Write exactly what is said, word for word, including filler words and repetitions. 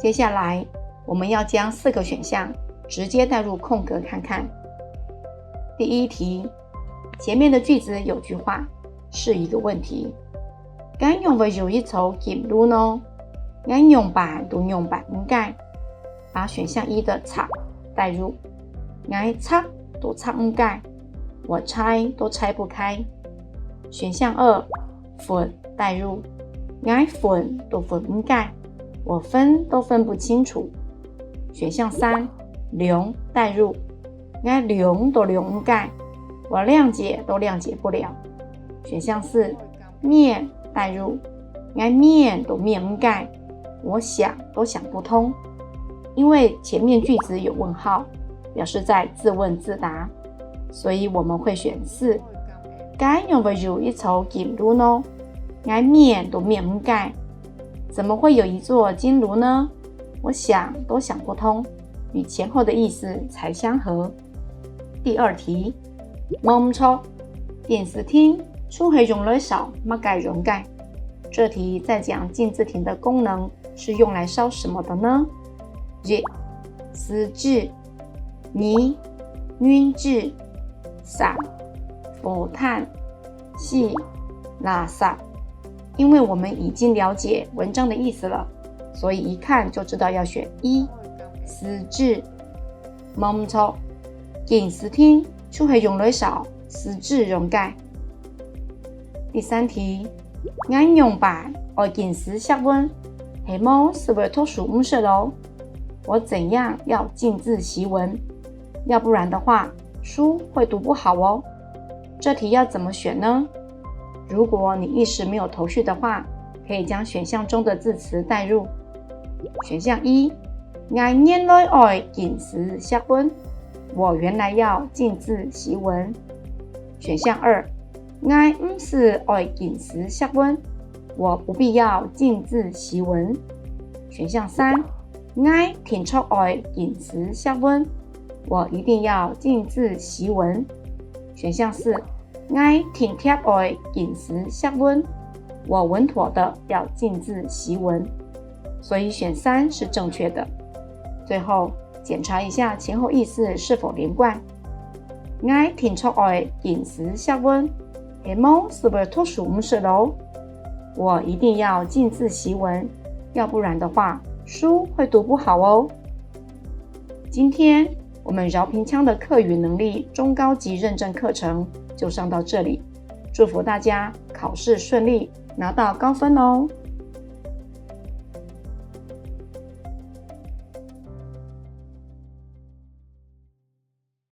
接下來，我們要將四個選項直接帶入空格看看。第一題，前面的句子有句話，是一個問題。該仰會有一座金爐呢？𠊎仰般都仰般毋解。把選項一的拆帶入，𠊎拆都拆毋解，我拆都拆不開。選項二， 分帶入，𠊎分都分毋解，我分都分不清楚。選項三，量帶入，𠊎量都量毋解，我諒解都諒解不了。選項四，免帶入，𠊎免都免毋解，我想都想不通。因為前面句子有問號，表示在自問自答，所以我們會選四。該仰會有一座金爐呢？𠊎免都免毋解。怎麼會有一座金爐呢？我想都想不通，與前後的意思才相合。第二題，無毋著，鏡子頂就係用來燒麼个用个？這題在講鏡子頂的功能是用來燒什麼的呢？一、試紙， 二、銀紙，三、火炭，四、垃圾。因為我們已經了解文章的意思了，所以一看就知道要選一，試紙。無毋著，鏡子頂就係用來燒試紙用个。第三題， 𠊎仰般愛近視惜文，係無就會讀書毋識哦。我怎樣要近字習文？要不然的話，書會讀不好哦。這題要怎麼選呢？如果你一時沒有頭緒的話，可以將選項中的字詞帶入。選項一，𠊎原來愛近字惜文，我原來要近字習文。選項二， 𠊎毋使愛近字惜文，我不必要近字習文。選項三，𠊎定著愛近字惜文，我一定要近字習文。選項四，𠊎定著愛近字惜文，我穩妥的要近字習文。所以選三是正確的。最後，檢查一下前後意思是否連貫。 𠊎定著愛近字惜文，係無就會讀書毋識哦。我一定要近字習文，要不然的話，書會讀不好哦。今天我們饒平腔的客語能力中高級認證課程就上到這裡，祝福大家考試順利，拿到高分哦。